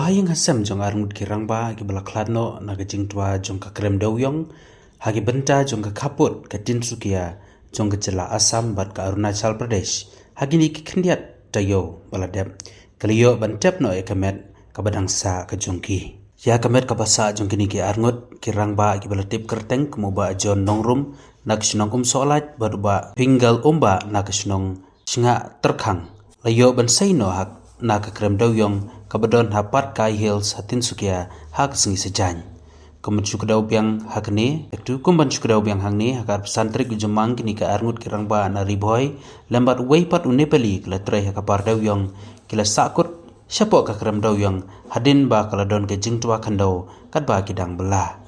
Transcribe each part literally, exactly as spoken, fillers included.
Ba ïing ha sem jong arngut ki rangbah kiba la khlad noh na ka jingtwa jong ka krem dewiong ha ki bynta jong ka khappud ka Tinsukia jong ka jylla Assam bad ka Arunachal Pradesh ha kine ki khyndiat taïew ba la dep, ka la ïoh ban tep noh ïa ka met kaba dang sah ka jong ki. Ïa ka met kaba sah jong kine ki arngut ki rangbah kiba la tip kyrteng kum u Bah John Nongrum na ka shnong Umsohlait bad u Bah Pingal Umbah na ka shnong Shngah Tyrkhang la ïoh ban sei noh ha na ka krem dewiong kaba don ha Patkai Hills ha Tinsukia ha ka sngi Saitjaiñ. Kum ban shu kdew biang ha kane, kumban shu kdew biang hangne, ha ka arphew san tarik u Jymmang kine ki arngut ki rangbah na Ri Bhoi lem bad uwei pat u Nepali ki la trei ha ka par dewiong, ki la sahkut shapoh ka krem dewiong hadien ba ka la don ka jingtwa khyndew katba ki dang bylla.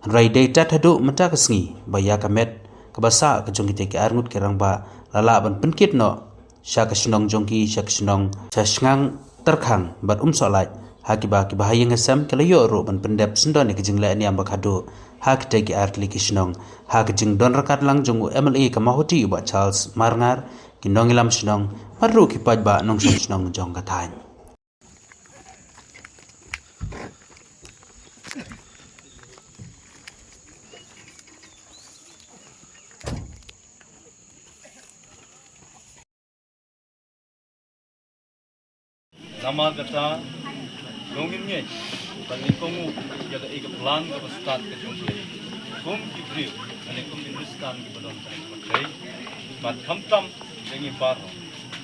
Hynrei dei tad haduh mynta ka sngi ba ïa ka met kaba sah ka jong kita ki arngut ki rangbah la lah ban pynkit noh sha ka shnong jong ki, sha ka shnong, sha Shngah Tyrkhang bad Umsohlait, ha kiba ki bahaïing hasem ki la ïoh ruh ban pyndep syndon ïa ka jingleh niam ba khadduh ha kita ki artylli ki shnong, ha ka jingdon ryngkat lang jong u M L A ka Mawhati u Bah Charles Marngar, ki nongïalam shnong bad ruh ki paidbah nongshong shnong jong ka thaiñ. Namar kata, long ngin ngeit ba ngin kohnguh ïa kaei ka plan kaba stad ka jong U Blei kum ki briew lane kum ki Khristan kiba don kane ka pyrthei, bad khamtam ïa ngi baroh.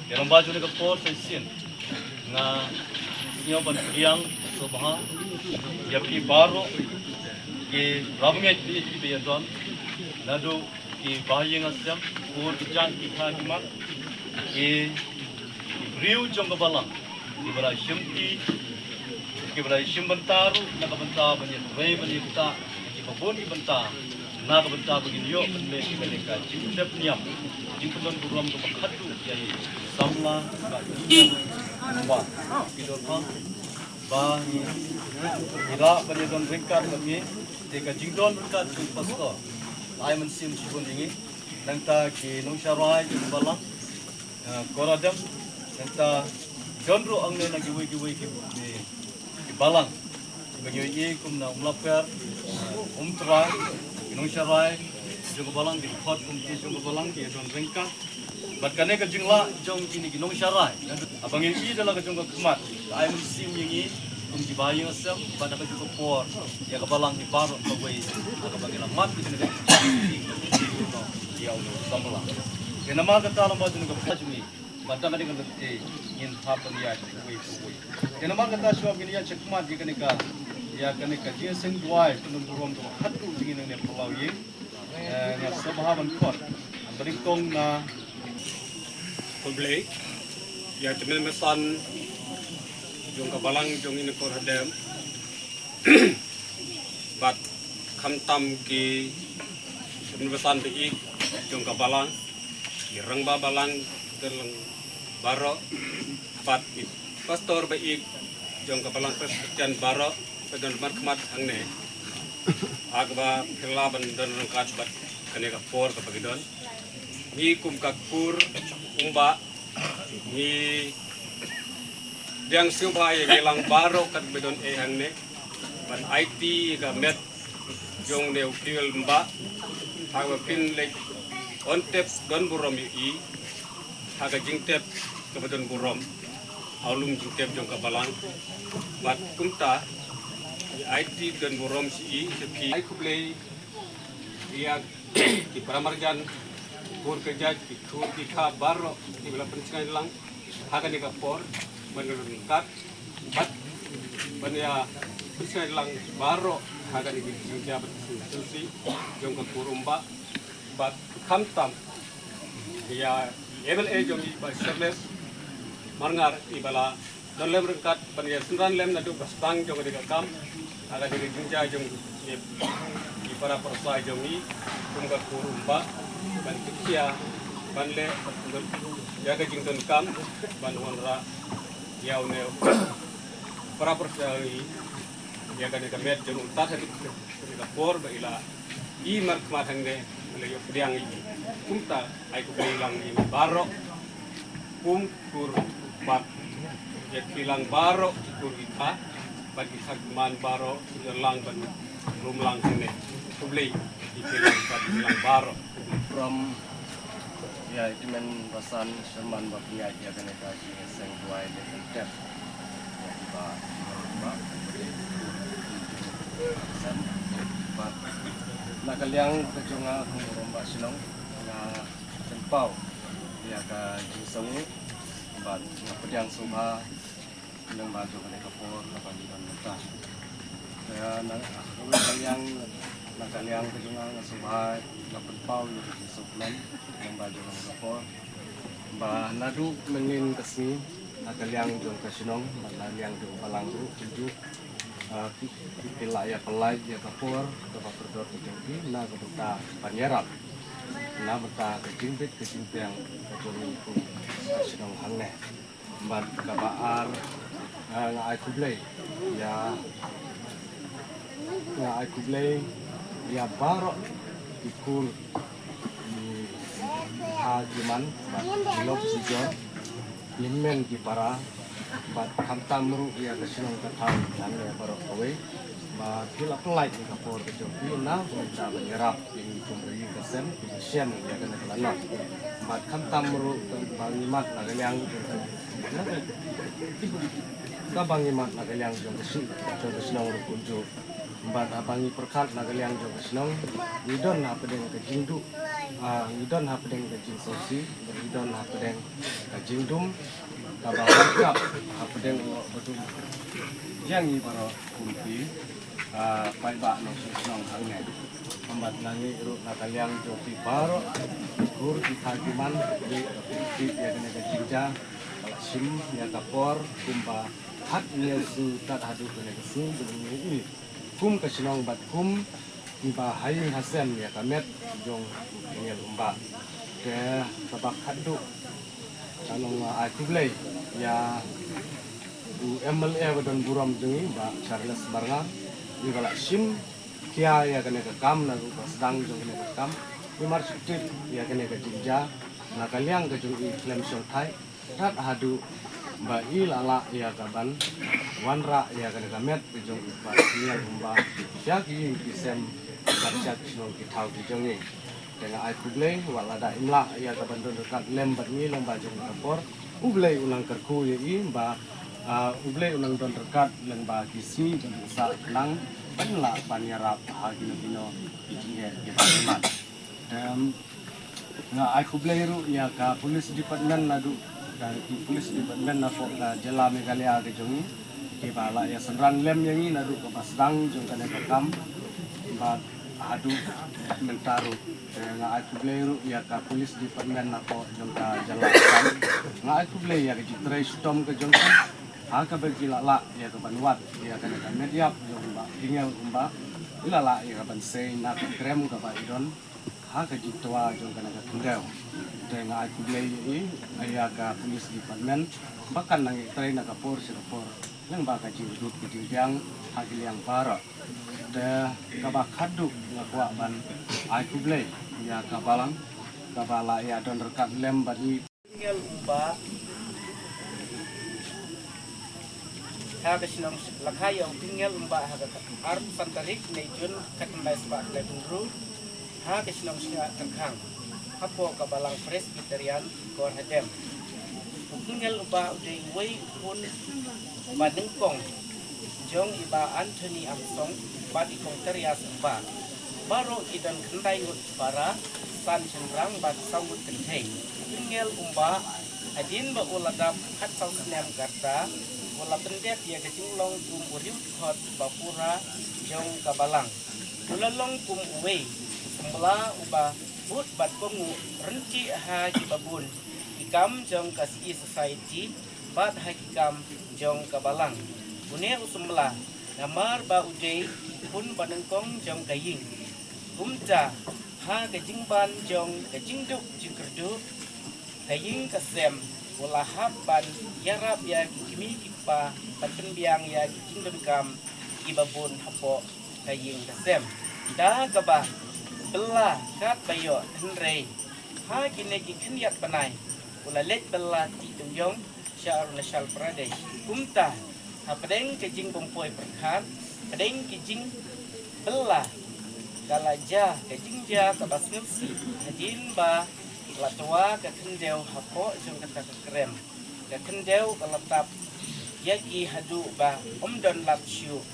Te lyngba jong kane ka por sa shisien nga sngew ban pdiang sngewbha ïa phi baroh ki rangbah ngeit, phi kiba ïadon, naduh ki bahaïing hasem, ki kur ki jait, ki kha ki mat, ki, ki briew jong ka balang kiba la shimti, kiba la shim bynta ruh na ka bynta ban ïatrei ban ïaktah ïa kiba bun ki bynta, na ka bynta ba ngin ïoh ban leh ïa kane ka jingpyndep niam, jingpyndon burom kaba khadduh ïa i samla bad i ïing, ba ki don, ba ngi, ngi lah ban ïadon ryngkat bad ngi. Te ka jingdon ryngkat jong u pastor la ai mynsiem shibun ïa ngi. Nangta ki nongsharai jong ka balang, eh, Koradem, nangta don ruh hangne na kiwei kiwei ki, ki, ki balang ba ngi ïohi kum na Umlaper, eh, Umtrai, ki nongsharai jong ka balang, ki dkhot kumne jong ka balang ki ïadon ryngkat. Bad kane ka jinglah jong kine ki nongsharai, haba ngi ïohi da la ka jong ka khmat, ka ai mynsiem ïa ngi kum ki bahaïing hasem, bad ha ka jong ka por ïa ka balang hi baroh kawei, ha kaba ngi la mad ïa kane ka jingpyndep ïa u samla. Te namar kata, lyngba jong ka por jong ngi, bad da kane ka lynti ngin hap ban ïaid kawei kawei. Te namar kata, shuwa ngin ïaid shakhmat ïa kane ka, ïa kane ka jingïaseng duwai, pynlong burom kaba khadduh jong ngi nangne phyllaw ïing. Eh, nga sngewbha ban khot, ban nyngkong na U Blei ïa ki tymmen basan jong ka balang jong i Nongkor Hadem, bad khamtam ki tymmen basan ba ïeit jong ka balang, ki rangbah balang, ki balang baroh, bad ki pastor ba ïeit jong ka balang Presbyterian baroh ba don markhmat hangne, ha kaba phi lah ban don ryngkat bad kane ka por kaba ngi don. Ngi kum ka kur Umbah, ngi pdiang sngewbha ïa ngi lang baroh katba don ei hangne, ban aiti ïa ka met jong une u Pingal Umbah, ha kaba phin leit on tep don burom ïa i, ha ka jingtep kaba don burom ha u lum jingtep jong ka balang. Bad kumta ngi aiti don burom sha i, sha phi. Ai khublei ïa ki para marjan, kur ka jait, ki kur ki kha baroh kiba la pynshngaiñ lang ha kane ka por ban ïa ryngkat bad ban ïa pynshngaiñ lang baroh ha kane ka jingjia bad ka sngewsih jong ka kur Umbah. Bad khamtam ïa i M L A jong ngi, Bah Charles Marngar, iba la don lem ryngkat ban ïa synran lem naduh ba sdang jong kane ka kam ha kane ka jingjia jong ngi, ki para pyrsa jong ngi kum ka kur Umbah, ban pynkhia ban leh ïa ka jingdonkam ban wanrah ïa une u para pyrsa jong ngi ïa kane ka met jong u, tad haduh kane ka por ba i la i markhmat hangne, ba la ïoh pdiang ïa i. Kumta ai khublei lang ïa ngi baroh kum kur Umbah, ïa phi lang baroh ki kur ki kha, Bad ki khadman baroh, ki lang ban rum lang sini. Khublei, ki lang bad ki lang baroh. From, ïa, i tymmen basan Sherman ba pynïaid ïa kane ka jingïaseng duwai leh leh tep. Ïa kiba, ba, ba, na ka liang ka jong nga kum u rangbah shnong, nga pynpaw ïa ka jingsngew bad nga pdiang sngewbha lyngba jong kane ka por kaba ngi don mynta. Te na, na ka liang, na ka liang ka jong nga, nga sngewbha, nga pynpaw ïa ka jingsngewkmen lyngba jong kane ka por. Ba naduh mynnin ka sngi, na ka liang jong ka shnong bad na liang jong ka balang ruh kumjuh, ah, ki, ki, ki la ïa pynlait ïa ka por kaba kordor ka jong ki na ka bynta ban ïarap, na bynta ka jingbit ka jingpang ka jong ngi kum ka shnong hangne. Bad kaba ar, ah, nga ai khublei ïa, nga ai khublei ïa baroh ki kur, ki kha ki man bad ki lok ki jor, ki hynmen ki para, bad khamtam ruh ïa ka shnong ka thaw hangne baroh kawei ba ki la pynlait ïa ka por ka jong ki na ka bynta ban ïarap ïa ngi kum ka ïing ka sem, kum ka shnong ïa kane ka lanot. Bad khamtam ruh kaba ngi mad na ka liang jong ka, kaba ngi mad na ka liang jong ka shi, jong ka shnong ruh kumjuh. Bad haba ngi pyrkhat na ka liang jong ka shnong, ngi don hapdeng ka jingduh, ah, ngi don hapdeng ka jingsngewsih, bad ngi don hapdeng ka jingdum kaba rangkap hapdeng u lok badum jong ngi baroh kum ki, ah, paidbah nongshong shnong hangne. Bad na ngi ruh na ka liang jong ki baroh, ki kur ki kha ki man, ki, ki, ïa kane ka jingjia, ka la shim ïa ka por kumba khathynñiew snem tat haduh kane ka sngi, ba ngi i kum ka shnong bad kum kiba ha ïing ha sem ïa ka met jong u Pynïaid Umba. Te kaba khatduh, nga long, ah, ai khublei ïa u M L A ba don burom jong ngi, Bah Charles Marngar, iba la shim khia ïa kane ka kam, naduh ba sdang jong kane ka kam, i marshong tip ïa kane ka jingjia na ka liang ka jong i khlem shongthait, tat haduh ba i la lah ïa ka ban wanrah ïa kane ka met ka jong u Bah Pynïaid Umba sha ki ïing ki sem, bad sha ki shnong ki thaw ki jong ngi. Te nga ai khublei, wat lada im lah ïa ka ban don ryngkat lem bad ngi lyngba jong ka por, U Blei un nang kyrkhu ïa i ba, ah, U Blei un nang don ryngkat lyngba ki sngi bad u sah khnang ban lah ban ïarap ha kino kino ki jingeh kiba i mat. Te nga ai khublei ruh ïa ka police department naduh, ka ki police department napoh ka jylla Meghalaya ka jong ngi, kiba la ïa synran lem ïa ngi naduh kaba sdang jong kane ka kam bad haduh mynta ruh. Te nga ai khublei ruh ïa ka police department napoh jong ka jylla Assam. Nga ai khublei ïa ka jingtrei shitom ka jong ki, ha kaba ki la lah ïa ka ban wad ïa kane ka met ïap jong u Bah Pynïaid Umba, i la lah ïa ka ban sei na ka krem kaba i don ha ka jingtwa jong kane ka khyndew. Te nga ai khublei ïa i, ïa ka police department ba kan nang ïatrei na ka por sha ka por lyngba ka jingduk ka jingbiang ha ki liang baroh. Te kaba khatduh nga kwah ban ai khublei ïa ka balang kaba la ïa don ryngkat lem bad ngi. Pynïaid Umba ha ka shnong, la kha ïa u Pynïaid Umba ha ka arphew san tarik Jun khatkhyndai spah khyndai phew hynriew ha ka shnong Shngat Tyrkhang, hapoh ka Balang Presbyterian Kor Hadem. U Pynïaid Umba u dei uwei u khun ba nyngkong jong i Bah Anthony Amsong bad i Kong Terias Umba. Baroh ki don khyndai ngut para, san shynrang bad saw ngut kynthei. U Pynïaid Umba, hadien ba u la dap khatsaw snem ka rta, u la pyndep ïa ka jinglong kum u riewdkhot ba pura jong ka balang. U la long kum uwei u samla uba bud bad kohnguh ryntih ha kiba bun ki kam jong ka Civil Society bad ha ki kam jong ka balang. Une u samla, namar ba u dei u khun ba nyngkong jong ka ïing, kumta ha ka jingban jong ka jingduk jingkyrduh, ka ïing ka sem, u la hap ban ïarap ïa ki kmie ki kpa ban pynbiang ïa ki jingdonkam kiba bun hapoh ka ïing ka sem. Da kaba bylla katba ïoh, hynrei ha kine ki khyndiat bnai u la leit bylla tih dewïong sha Arunachal Pradesh. Kumta Hapdeng ka jingbympuipyrkhat, hapdeng ka jingbylla, ka la jia ka jingjia kaba sngewsih, hadien ba la twa ka khyndew hapoh jong kata ka krem. Ka khyndew ka la tap ïa ki haduh ba ym don lad shuh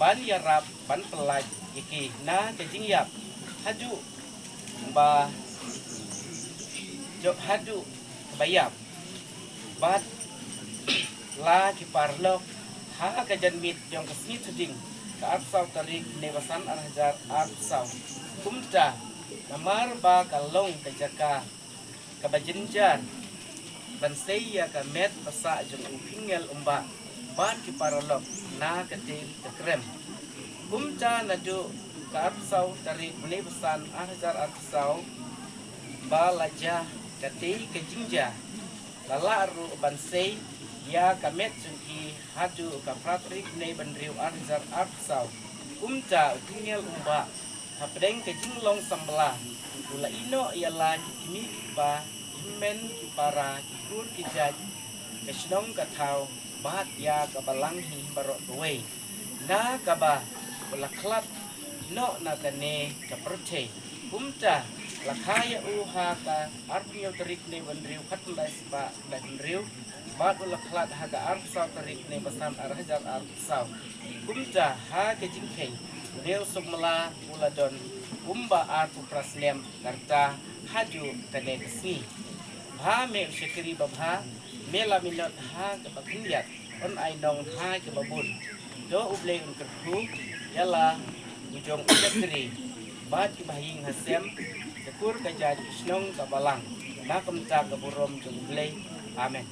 ban ïarap ban pyllait ïa ki na ka jingïap haduh ba jok haduh ba ïap. Bad la ki paralok, ha ka janmiet jong ka sngi Thading, ka arphew saw tarik bnai ba san ar hajar arphew saw. Kumta, namar ba ka long ka jaka kaba jynjar ban sei ïa ka met ba sah jong u Phingel Umbah bad ki paralok na katei ka krem. Kumta naduh ka arphew saw tarik bnai ba san ar hajar arphew saw ba la jia katei ka jingjia, la lah ruh ban sei ïa ka met jong ki haduh ka phra tarik bnai ba hynriew ar hajar arphew saw. Kumta u Phingel Umbah, hapdeng ka jinglong samla, u la ïehnoh ïa la ki kmie ki kpa, ki hynmen ki para, ki kur ki jait, ka shnong ka thaw, bad ïa ka balang hi baroh kawei. Na kaba u la khlad noh na kane ka pyrthei. Kumta la kha ïa u ha ka arphew hynñiew tarik bnai ba hynriew, khatkhyndai spah khyndai hynriew, bad u la khlad ha ka arphew saw tarik bnai ba san ar hajar arphew saw. Kumta ha ka jingkheiñ, u Neisohmla u la don kumba arphew phra snem ka rta haduh kane ka sngi. Bha me u shakri babha, me la minot ha kaba khyndiat, un ai nong ha kaba bun. To U Blei un kyrkhu ïa la u jong u shakri bad ki bahaïing hasem, ka kur ka jait, ka shnong ka balang, na ka bynta ka burom jong U Blei. Amen.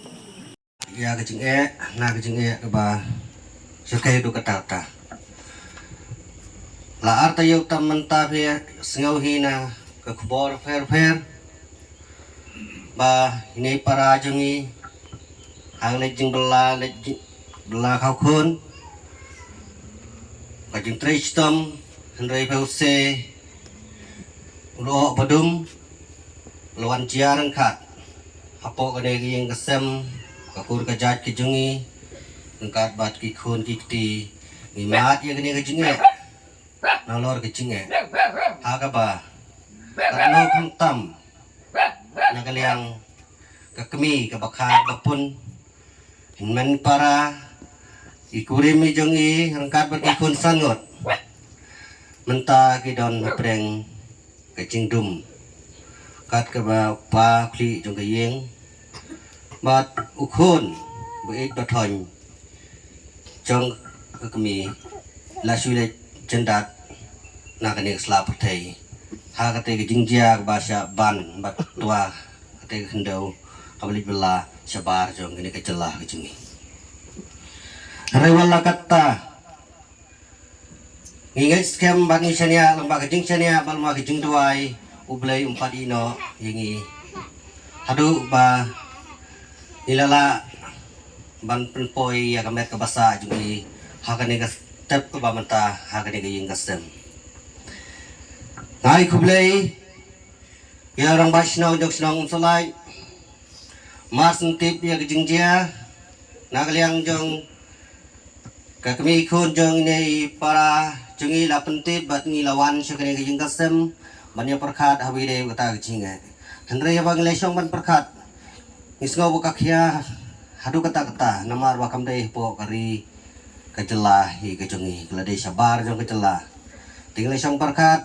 Ïa ka jingeh, na ka jingeh kaba shakei duk kata kata. La ar taïew tam mynta phi sngew hi na ka khubor pher pher ba ine i para jong ngi ha leit jingbylla, leit jingbylla khaw khun, ka jingtrei shitom, hynrei phi u se u lyoh ba dum, la wan jia ryngkat hapoh kane ka ïing ka sem, ka kur ka jait ka jong ngi, ryngkat bad ki khun ki kti. Ngi mad ïa kane ka jingeh nalor ka jingeh, ha kaba katno khamtam na ka liang ka kmie kaba kha ba pun, hynmen para, i kurim i jong i ryngkat bad ki khun san ngut, mynta ki don hapdeng ka jingdum. Kat kaba u pa u khlieh jong ka ïing bad u khun ba ïeit ba thoiñ jong ka kmie la shu leit jyndat na kane ka sla pyrthei ha kata ka jingjia kaba shah ban bad twa kata ka khyndew kaba leit bylla shabar jong kane ka jylla ka jong ngi. Hynrei wat la katta, ngi ngeit skhem bad ngi shaniah lyngba ka jingshaniah bad lyngba ka jingduwai, U Blei um pat ïehnoh ïa ngi haduh ba ngi la lah ban pynpoi ïa ka met kaba sah jong ngi ha kane ka step kaba mynta ha kane ka ïing ka sem. Nga ai khublei ïa u rangbah shnong jong shnong Umsylait, mar shu tip ïa ka jingjia na ka liang jong ka kmie khun jong ine i para jong ngi, la pyntip bad ngi la wan sha kane ka ïing ka sem ban ïa pyrkhat ha ba ïadei bad kata ka jingeh. Hynrei haba ngi la shong ban pyrkhat, ngi sngew ba ka khia haduh katta katta, namar ba kam dei hapoh ka ri ka jylla hi ka jong ngi, ka la dei shabar jong ka jylla. Te ngi la shong pyrkhat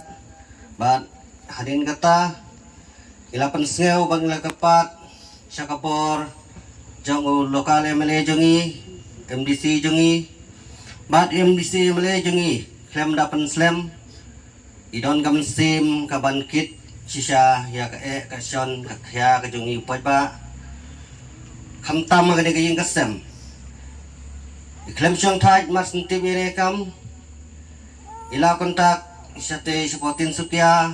bad hadien kata ngi la pynsngew bad ngi la kyrpad sha ka bor jong u local M L A jong ngi, M D C jong ngi bad M D C M L A jong ngi, khlem da pynslem, i don ka mynsiem kaban kit shisha ïa ka eh ka shon ka khia ka jong ngi u paidbah. Khamtam ha kane ka ïing ka sem, i khlem shong thait, mar shu tip ïa kane ka kam, i la contact shatei shapoh Tinsukia,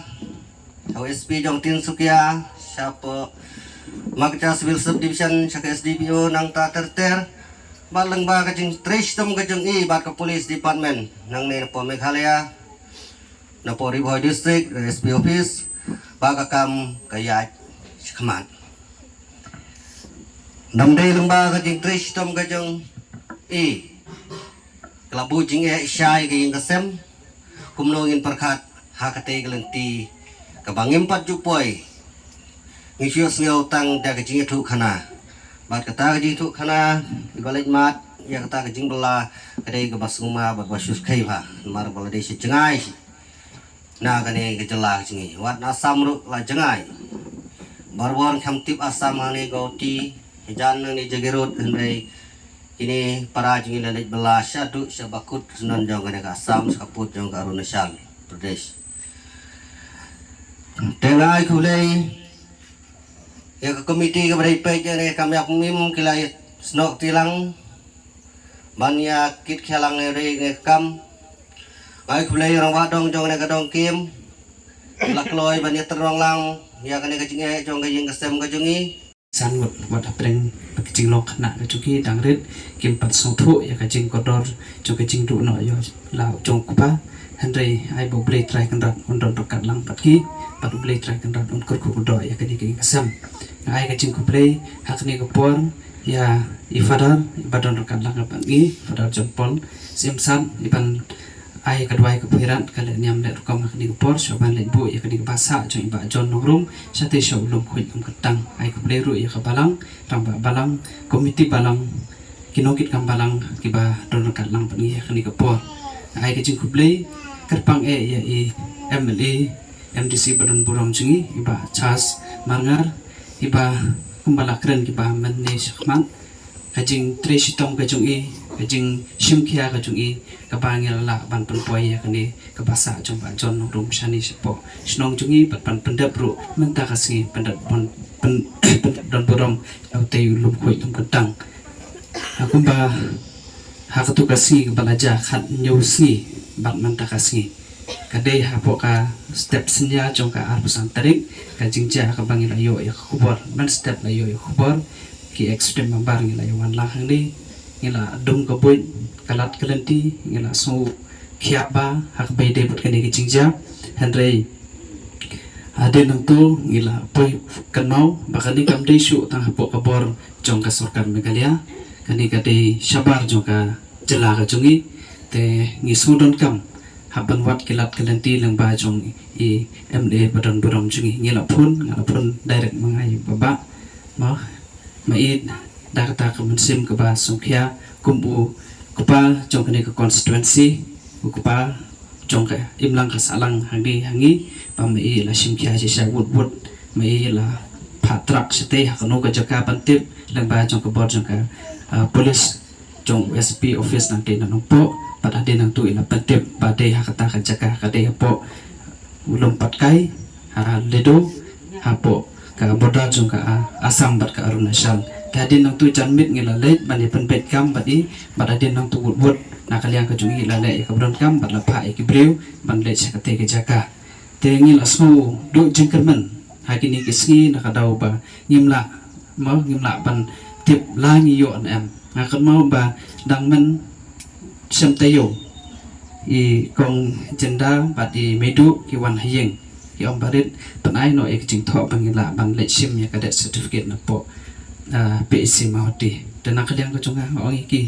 sha u S P jong Tinsukia, shapoh Makacha Civil Sub Division, sha ka S D P O nangta ter ter, bad lyngba ka jingtrei shitom ka jong i bad ka police department nangne napoh Meghalaya, napoh Ri Bhoi District, S P Office, ba ka kam ka ïaid shakhmat. Namar dei lyngba ka jingtrei shitom ka jong i, Ka la buh jingeh shai ka ïing ka sem. Kumno ngin pyrkhat ha katei ka lynti kaba ngim pat ju poi. Ngi shu sngew tang da ka jingïathuh khana. Bad kata ka jingïathuh khana, iba leit mad ïa kata ka jingbylla, ka dei kaba sngewma bad ba shu skei bha. Namar ba la dei sha jngai na kane ka jylla ka jong ngi. Wat na Assam ruh la jngai. Barabor ngam tip Assam hangne Guwahati, hajan hangne Jagiroad, hynrei kine para jong ngi la leit bylla shaduh sha bakut syndon jong kane ka Assam, sha kapud jong ka Arunachal Pradesh. Te nga ai khublei ïa ka komiti kaba dei peit ïa kane ka kam ïap mim, ki la snoh kti lang ban ïa kit khia lang ïa re ne kam. Nga ai khublei ïa rangbah dong jong kane ka dong kem, la kloi ban ïa tyrong lang ïa kane ka jingeh jong ka ïing ka sem ka jong ngi. San ngut wat hapdeng ka jinglong khynnah ka jong ki, dang rit kim pat sngewthuh ïa ka jingkordor jong ka jingduh noh ïa la jong u kpa. Hynrei ai ba U Blei Trai Kynrad un don ryngkat lang bad ki, bad U Blei Trai Kynrad un kyrkhu kyrdoh ïa kane ka ïing ka sem. Nga ai ka jingkhublei ha kane ka por ïa i Father iba don ryngkat lang bad ngi, Father John Paul Syiemlieh, iban ai ka duwai ka pyrkhat ka leh niam leh rukom ha kane ka por, shuwa ban leit buh ïa kane ka basa jong i Bah John Nongrum shatei sha u Lum Khuid Lum Kyntang. Ai khublei ruh ïa ka balang, rangbah balang, komiti balang, ki nongkitkam balang kiba don ryngkat lang bad ngi ha kane ka por. Ai ka jingkhublei kyrpang eh ïa i M L A, M D C ba don burom jong ngi, i Bah Charles Marngar, iba kumba la kren kiba mynne shakhmat, ka jingtrei shitom ka jong i, ka jingshim khia ka jong i, kaba ngi la lah ban pynpoi ïa kane ka basa jong Bah John Nongrum shane shapoh shnong jong i, bad ban pyndep ruh mynta ka sngi, pyndep ban pyn-, pyndep don burom ïa utei u Lum Khuid Lum Kyntang. Ha kumba ha katu ka sngi kaba la jia khathynñiew sngi bad mynta ka sngi, ka dei hapoh ka step synñia jong ka arphew san tarik, ka jingjia kaba ngi la ïoh ïa ka khubor. Mynstep la ïoh ïa ka khubor, ki executive member ngi la ïa wan lang hangne, ngi la dung ka buit, ka lad ka lynti, ngi la sngewkhia bha ha kaba ïadei bad kane ka jingjia. Hynrei hadien nangto ngi la poi kynmaw ba kane kam dei shuh tang hapoh ka bor jong ka sorkar Meghalaya, kane ka dei shabar jong ka jylla ka jong ngi. Te ngi sngewdonkam hap ban wad ki lad ki lynti lyngba jong i M L A ba don burom jong ngi. Ngi la phone, nga la phone direct ma nga ïa u Bah, ma, ma i da kata ka mynsiem kaba sngewkhia kum u kpa jong kane ka constituency, u kpa jong ka imlang ka sahlang hangne ha ngi, ba ma i la shim khia shisha wut wut, ma i la phah track shatei ha kano ka jaka ban tip lyngba jong ka bor jong ka, ah, police jong u S P office nangtei na Nongpoh, bad hadien nangto i la pyntip ba dei ha kata ka jaka ka dei hapoh u Lum Patkai, ha Ledo, hapoh ka border jong ka, ah, Assam bad ka Arunachal. Te hadien nangto janmiet ngi la leit ban ïa pynbeit kam bad i, bad hadien nangto wut wut na ka liang ka jong i la leh ïa kaba donkam bad la phah ïa ki briew ban leit sha katei ka jaka. Te ngi la sngewduh jingkyrmen ha kine ki sngi na ka daw ba ngim lah, mo, ngim lah ban tip la ngi ïoh ne em. Nga kynmaw ba dang myn shem taïew i Kong Jynda bad i Meiduh ki wan ha ïing, ki ong ba rit pynai noh ïa ka jingthoh ba ngin lah ban leit shim ïa ka death certificate napoh, ah, P H C Mawhati. Te na ka liang ka jong nga nga ong ïa ki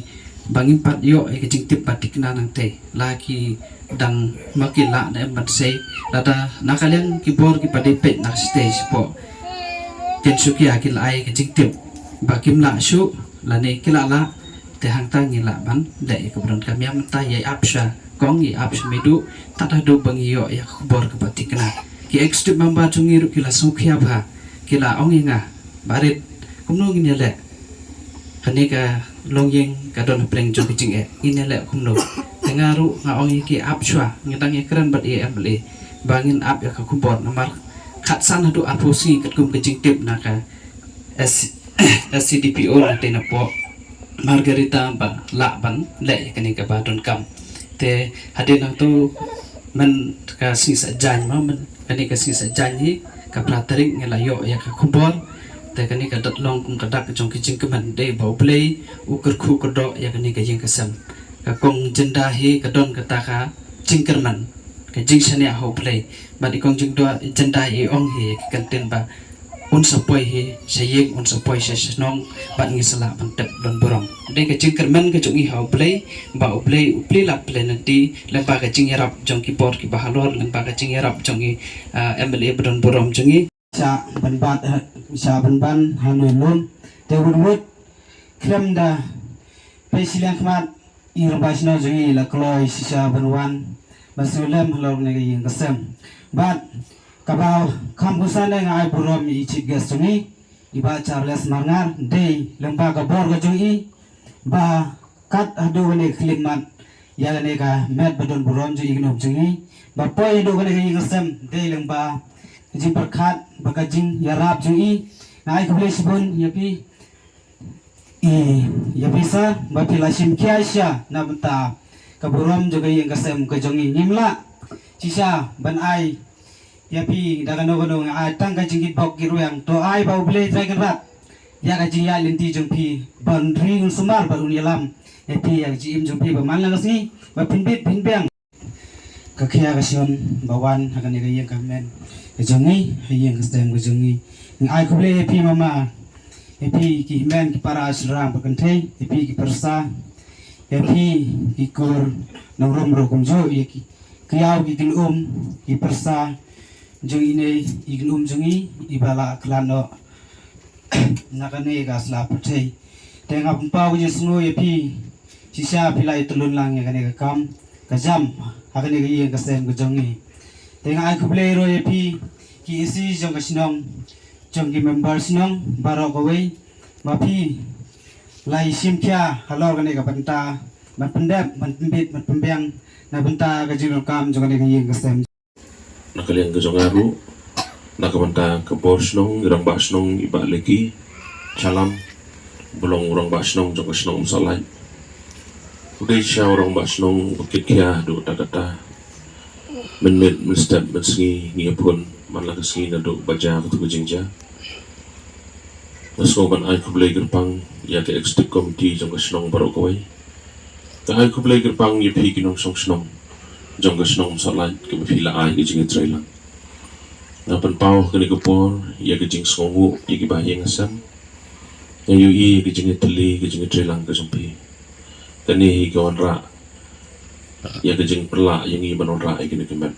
ba ngim pat ïoh ïa ka jingtip ba thikna nangtei, la ki dang, ma ki lah ne em ban sei. Lada na ka liang ki bor kiba dei peit na ka shatei shapoh Tinsukia ki la ai ka jingtip ba kim lah shuh lane ki lah lah, te hangta ngi lah ban leh ïa kaba donkam. Ïa mynta ïa ap sha Kong, ïa ap sha Meiduh tad haduh ba ngi ïoh ïa ka khubor kaba thikna. Ki executive member jong ngi ruh ki la sngewkhia bha, ki la ong ïa nga ba rit kumno ngin ïa leh. Kane ka longïing ka don hapdeng jong ka jingeh, ngin ïa leh kumno? Te nga ruh nga ong ïa ki ap shuwa, ngi dang ïa kren bad i M L A ba ngin ap ïa ka khubor namar khatsan haduh arphew sngi katkum ka jingtip na ka S-, S C D P O nangtei napoh Margherita ba lah ban leh ïa kane kaba donkam. Te hadien nangto myn ka sngi Saitjaiñ, mo, myn kane ka sngi Saitjaiñ hi, ka phra tarik ngi la ïoh ïa ka khubor. Te kane ka dak long kum ka dak jong ka jingkmen, dei ba U Blei u kyrkhu kyrdoh ïa kane ka ïing ka sem. Ka Kong Jynda hi ka don kata ka jingkyrmen, ka jingshaniah ha U Blei. Bad i Kong Jynda, Jynda i ong hi ïa ki kyntien ba Un sa poi hi sha ïing, un sa poi sha shnong, bad ngi sa lah ban tep don burom. Dei ka jingkyrmen ka jong ngi ha U Blei, ba U Blei u plie lad plie lynti lyngba ka jingïarap jong ki bor kiba halor, lyngba ka jingïarap jong ngi, ah, M L A ba don burom jong ngi. Sha ban ban, sha ban ban ha Nonglum. Te wut wut khlem da pei shiliang khmat, i rangbah shnong jong ngi la kloi shisha ban wan ban sngewlem halor kane ka ïing ka sem. Bad kaba kham kongsan nga ai burom ïa i chief guest jong ngi, i Bah Charles Marngar, dei lyngba ka bor ka jong i ba kat haduh kane ka khyllipmat ïa kane ka met ba don burom jong i kynum jong i, ba poi haduh kane ka ïing ka sem, dei lyngba ka jingpyrkhat bad ka jingïarap jong i. Nga ai khublei shibun ïa phi, i, ïa phi sa ba phi la shim khia shisha na bynta ka burom jong ka ïing ka sem ka jong i. Ngim lah shisha ban ai ïa phi da kano kano, nga ai tang ka jingkitbok kitrwiang. To ai ba U Blei Trai Kynrad ïa ka jingïaid lynti jong phi, ban ri un sumar bad un ïalam ïa phi ïa ka jingim jong phi ba man la ka sngi, ba phin bit phin biang. Ka khia ka shon ba wan ha kane ka ïing ka hynmen ka jong ngi, ha ïing ka sem ka jong ngi. Nga ai khublei ïa phi mama, ïa phi ki hynmen ki para shynrang ba kynthei, ïa phi ki pyrsa, ïa phi ki kur nongrum ruh kumjuh, ïa ki kynïaw ki kynum ki pyrsa jong ine i kynum jong ngi, i ba la khlad noh na kane ka sla pyrthei. Te nga pynpaw ka jingsngew ïa phi, shisha phi la ïa tylun lang ïa kane ka kam ka jam ha kane ka ïing ka sem ka jong ngi. Te nga ai khublei ruh ïa phi ki isi jong ka shnong, jong ki member shnong baroh kawei, ba phi la ïa shim khia halor kane ka bynta, ban pyndep, ban pynbit, ban pynbiang na bynta ka jingdonkam jong kane ka ïing ka sem. Na ka liang ka jong nga ruh, na ka bynta ka bor shnong, i rangbah shnong i Bah Leki Chalam, ba long u rangbah shnong jong ka shnong Umsohlait. U dei shisha u rangbah shnong ba kit khia haduh katta katta. Mynmiet mynstep mynsngi ngi ïaphone man la ka sngi naduh ba jia katto ka jingjia. Nga sngew ban ai khublei kyrpang ïa ka executive committee jong ka shnong baroh kawei. Nga ai khublei kyrpang ïa phi ki nongshong shnong jong ka shnong Umsohlait kaba phi la ai ka jingïatreilang. Nga pynpaw ha kane ka por ïa ka jingsngewnguh ïa ki bahaïing hasem. Nga ïohi ïa ka jingïatylli, ka jingïatreilang ka jong phi. Kane hi ka wanrah ïa ka jingpynlah ïa ngi ban wanrah ïa kane ka met.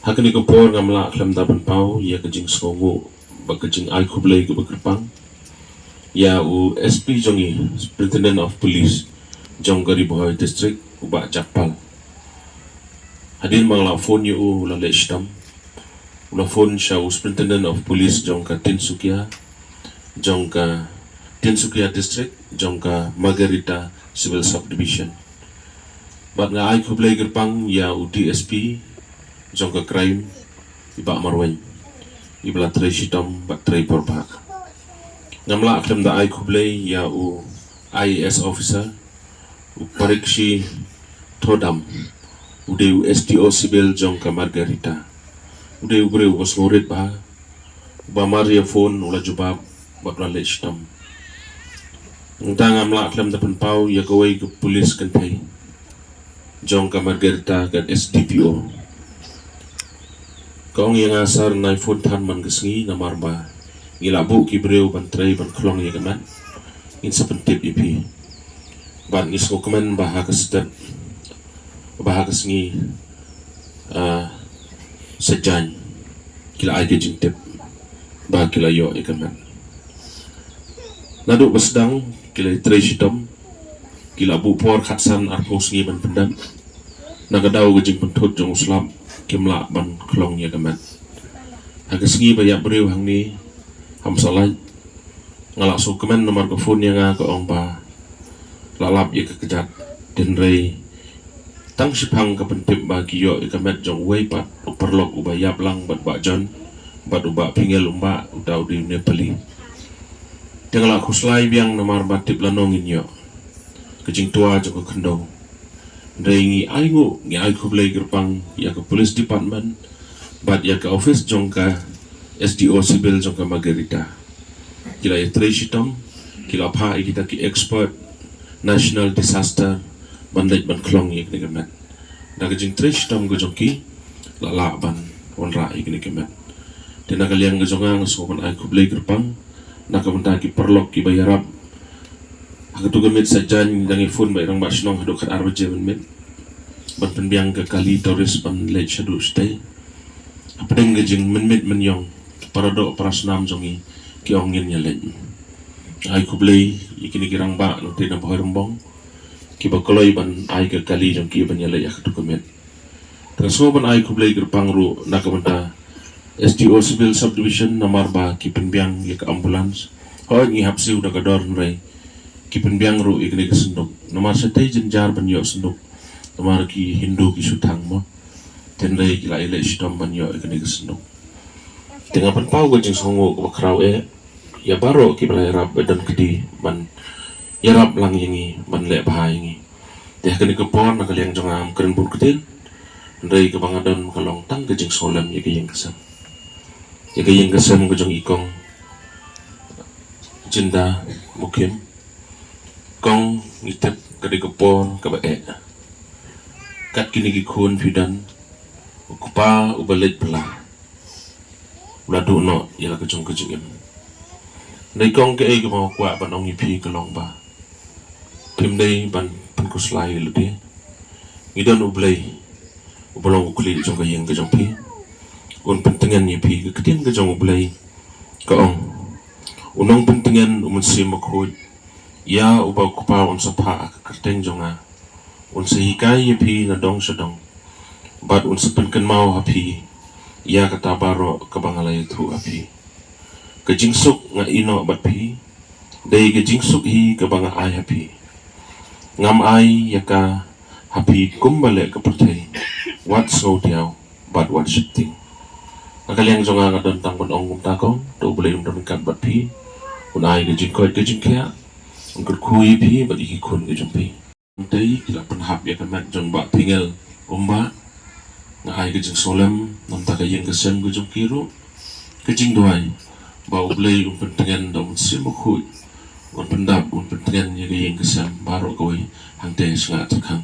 Ha kane ka por ngam lah khlem da pynpaw ïa ka jingsngewnguh bad ka jingai khublei kaba kyrpang ïa u S P jong ngi, Superintendent of Police jong ka Ri Bhoi District, u Bah Jagpal. Hadien ba nga la phone ïa u, u la leh shitom. U la phone sha u Superintendent of Police jong ka Tinsukia, jong ka Tinsukia District, jong ka Margherita Civil Subdivision. Bad nga ai khublei kyrpang ïa u D S P jong ka crime, i Bah Marwein, iba la trei shitom bad trei por bha. Ngam lah khlem da ai khublei ïa u I A S officer, u Parikshi Thodam, u dei u S D O Civil jong ka Margherita. U dei u briew uba sngewrit bha, uba mar ïa phone u la jubab bad u la leh shitom. Nangta ngam lah khlem da pynpaw ïa kawei ka police kynthei jong ka Margherita, ka S D P O. Ka ong ïa nga, sir, nai phone than man ka sngi namar ba ngi la buh ki briew ban trei ban khlong ïa ka met. Ngin sa pyntip ïa phi. Bad ngi sngewkmen ba ha ka step, ba ha ka sngi, ah, Saitjaiñ ki la ai ka jingtip ba ki la ïoh ïa ka met. Naduh ba sdang ki la trei shitom, ki la buh por khatsan arphew sngi ban pyndep. Na ka daw ka jingpynthut jong u slap, kim lah ban khlong ïa ka met. Ha ka sngi ba ïap briew hangne ha Umsohlait, nga la sngewkmen namar ka phone ïa nga ka ong ba la lap ïa ka kjat. Hynrei tang shiphang ka pyntip ba ki ïoh ïa ka met jong uwei pat u paralok uba ïap lang bad Bah John bad u Bah Phingel Umbah, uta u dei u Nepali. Te nga la khuslai biang namar ba tip lano ngin ïoh ka jingtwa jong ka khyndew. Hynrei ngi ai nguh, ngi ai khublei kyrpang ïa ka police department bad ïa ka office jong ka S D O Civil jong ka Margherita. Ki la ïatrei shitom, ki la phah ïa kita ki expert national disaster ban leit ban khlong ïa kane ka met. Da ka jingtrei shitom ka jong ki la lah ban wanrah ïa kane ka met. Na ka liang ka jong nga nga sngewbha ban ai khublei kyrpang na ka bynta ki paralok kiba ïarap. Ha katu ka miet sa jan dang ïa phone bad i rangbah shnong haduh khatar baje mynmiet ban pynbiang ka kali tourist ban leit shaduh shatei. Hapdeng ka jingmynmiet mynïong, para doh para snam jong ngi ki ong ngin ïa leit. Ai khublei ïa kine ki rangbah na tei na Bhoi Rymbong kiba kloi ban ai ka kali jong ki ban ïa leit ha katu ka miet. Te nga sngewbha ban ai khublei kyrpang ruh na ka bynta S D O Civil Subdivision namar ba ki pynbiang ïa ka ambulance. Hooid ngi hap siew da ka dor hynrei ki pynbiang ruh ïa kane ka synduk. Namar shatei jynjar ban ïoh synduk. Namar ki Hindu ki shu thang mo. Te hynrei ki la ïaleh shitom ban ïoh ïa kane ka synduk. Te nga pynpaw ka jingsngewnguh kaba khraw eh ïa baroh kiba la ïarap ba don kti ban ïarap lang ïa ngi ban leh bha ïa ngi. Te ha kane ka por na ka liang jong nga ngam kren bun ktien. Hynrei kaba nga don ka long tang ka jingsngewlem ïa ka ïing ka sem. Ïa ka ïing ka sem ka jong i kong Jinda Mukhim. Kong, ngi tip ka dei ka por kaba eh. Kat kine ki khun phi don, u kpa uba leit bylla u la duh noh ïa la ka jong ka jingim. Dei kong, kaei kaba nga kwah ban ong ïa phi ka long ba phim dei ban pynkhuslai ïa lade. Ngi don U Blei uba long u khlieh jong ka ïing ka jong phi. Un pyntngen ïa phi. Ka ktien ka jong U Blei ka ong, U Nongpyntngen, U Mynsiem Bakhuid, ïa uba U Kpa un sa phah ha ka kyrteng jong nga, un sa hikai ïa phi na dong sha dong bad un sa pynkynmaw ha phi ïa kata baroh kaba nga la ïathuh ha phi. Ka jingsuk nga ïehnoh bad phi, dei ka jingsuk hi kaba nga ai ha phi. Ngam ai ïa ka ha phi kumba leh ka pyrthei. Wat sngewdiaw bad wat sheptieng. Na ka liang jong nga nga don tang ban ong kumta kong. To U Blei un don ryngkat bad phi, un ai ka jingkoit ka jingkhiah, un kyrkhu ïa phi bad ïa ki khun ka jong phi. Tei ki la pynhap ïa ka met jong Bah Phingel Umbah. Nga ai ka jingsngewlem na ka bynta ka ïing ka sem ka jong ki ruh. Ka jingduwai ba U Blei un pyntngen da U Mynsiem Bakhuid, un pyndap, un pyntngen ïa ka ïing ka sem baroh kawei hangtei sha nga tyrkhang.